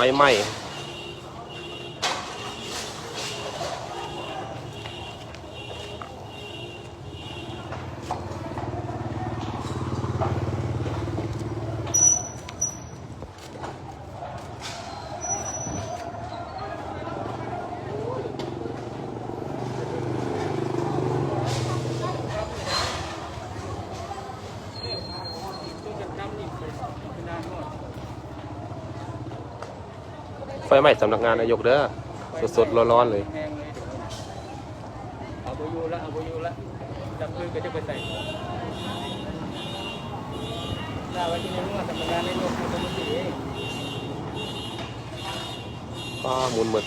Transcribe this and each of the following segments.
ໄຟໄໝ້. ໄຟໄໝ້ສຳນັກງານນາຍົກເດີ້ ສົດໆ ຮ້ອນໆ ເລີຍ. ເອົາບໍ່ຢູ່ລະ ເອົາບໍ່ຢູ່ລະ ດັບເພີງກໍຈະໄປໃສ ລາວວ່າຊິໄດ້ຮູ້ວ່າສຳນັກງານນາຍົກລັດຖະມົນຕີເອງ. ປ້າ ໝຸນໝົດ.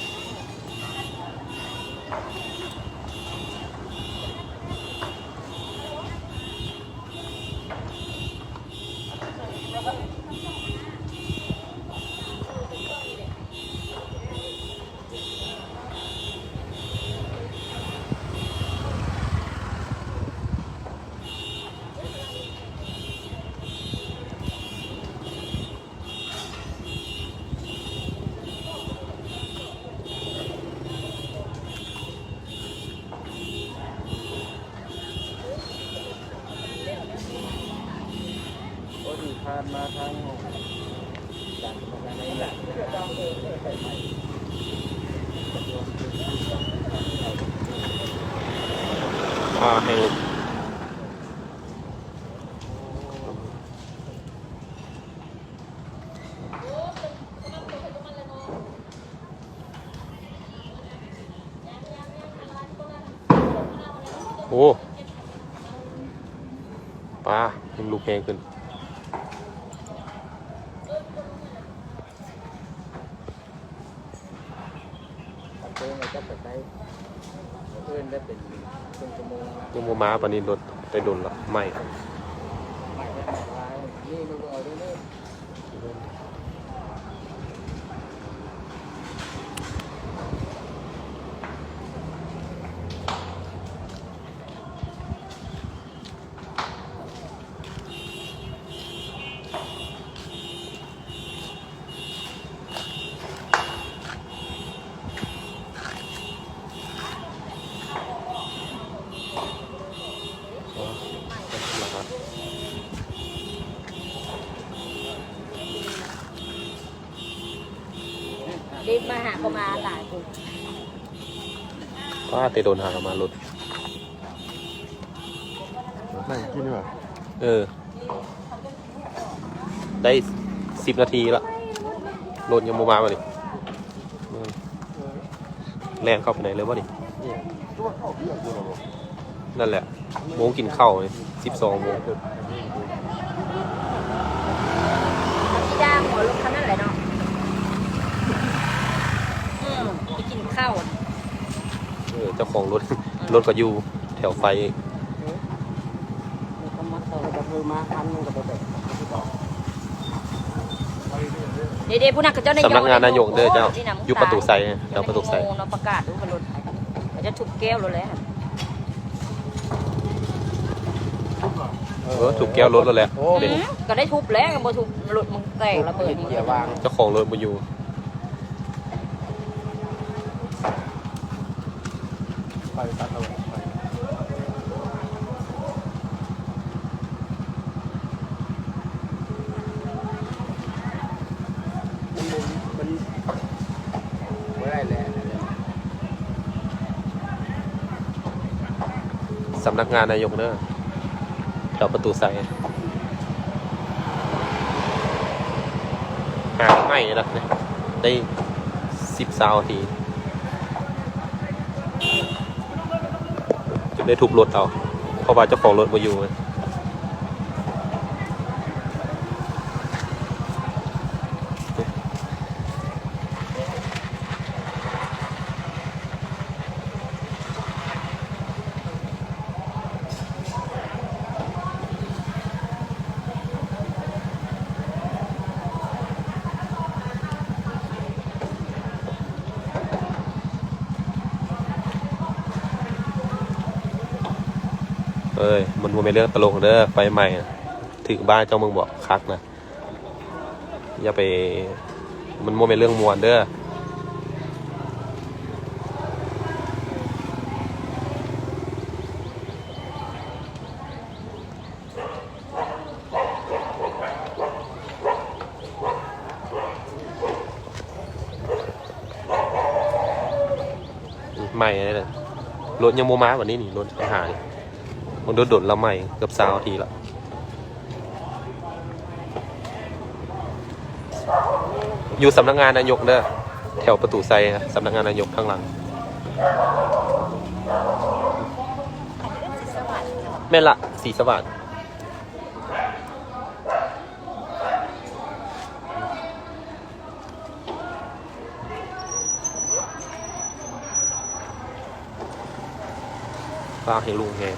ອ່າ ໃຫ້ ໂອ້ ປ້າ ຍັງລຸກແຮງຂຶ້ນ. ເອີ ເອີ ເອີ ຍັງບໍ່ມາປານນີ້ ລົດໄດ້ດົນລະ ໄໝ້ ໄໝ້ແລ້ວ ໄໝ້ຫຼາຍ ນີ້ມັນບໍ່ເອົາເດີ. ເດັກມາຫາກໍມາຫຼາຍພຸ້ນ. ປ້າ ແຕ່ດົນຫາກໍມາລົດ ໄດ້ກິນດີກວ່າ ເອີ ໄດ້ສິບນາທີລະ ລົດຍັງບໍ່ມາບາດນີ້. ແລ່ນເຂົ້າໄປໃນເລີຍບໍ່ນີ້? ນັ້ນແຫຼະ ໂມງກິນເຂົ້ານີ້ ສິບສອງໂມງ. ເຂົາຊິດ່າຫົວລົດຄັນນັ້ນແຫຼະເນາະ. ອືມ ໄປກິນເຂົ້າ. ເອີ ເຈົ້າຂອງລົດ ລົດກໍຢູ່ແຖວໄຟ. ເດ ເດ ຜູ້ນັ້ນເຂົາເຈົ້າ ສຳນັກງານນາຍົກເດີເຈົ້າ ຢູ່ປະຕູໄຊ ແຖວປະຕູໄຊ. ເນາະ ປະກາດດູວ່າລົດ ເຂົາເຈົ້າທຸບແກ້ວລົດແລ້ວ. ເອີ ທຸບແກ້ວລົດແລ້ວ. ໂອ້ ເປັນ ອືມ ກໍໄດ້ທຸບແລ້ວ ຍັງບໍ່ທຸບ ລົດມັນແຕກລະເບີດ. ເຈົ້າຂອງລົດບໍ່ຢູ່. ໄປຕັດເອົາໄປ ມັນບໍ່ ມັນບໍ່ໄດ້ແຫຼະ. ສຳນັກງານນາຍົກເດີ ແຖວປະຕູໄຊ. ຫາໄມ້ລະ ໄດ້ສິບ ຊາວນາທີ ຈຶ່ງໄດ້ທຸບລົດເອົາ ເພາະວ່າເຈົ້າຂອງລົດບໍ່ຢູ່. ເອີຍ ມັນບໍ່ແມ່ນເລື່ອງຕະຫຼົກເດີ ໄຟໄໝ້ ຖືກບ້ານເຈົ້າເບິ່ງບໍ່ ຄັກນະ. ຢ່າໄປ ມັນບໍ່ແມ່ນເລື່ອງມ່ວນເດີ້. ໃໝ່ເລີຍ ລົດຍັງບໍ່ມາບັດນີ້ນີ້ ລົດໄປຫານີ້ ມັນດົນໆລະໃໝ່ ເກືອບຊາວນາທີລະ. ຢູ່ສຳນັກງານນາຍົກເດີ້ ແຖວປະຕູໄຊ ສຳນັກງານນາຍົກທາງຫຼັງ. ແມ່ນລະ ສີສະຫວາດ. ປາກໃຫ້ລຸງແດ່.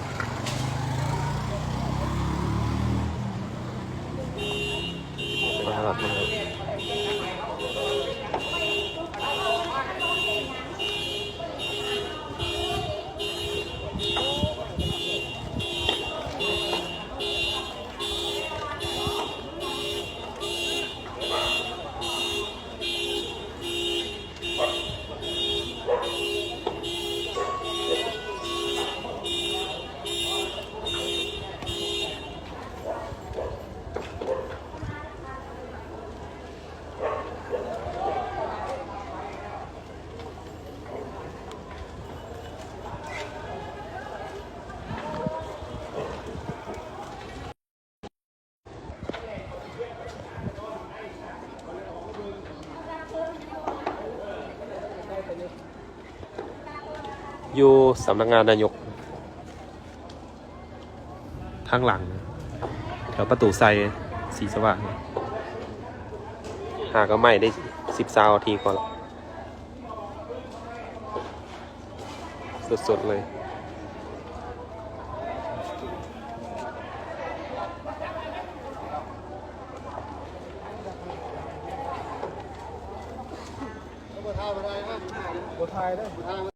ຢູ່ສຳນັກງານນາຍົກ ທາງຫຼັງ ແຖວປະຕູໄຊ ສີສະຫວາດ. ຫາກະໃໝ່ໄດ້ສິບ ຊາວນາທີກ່ອນລະ. ສົດໆເລີຍ. ບໍ່ຖ່າຍເດີ.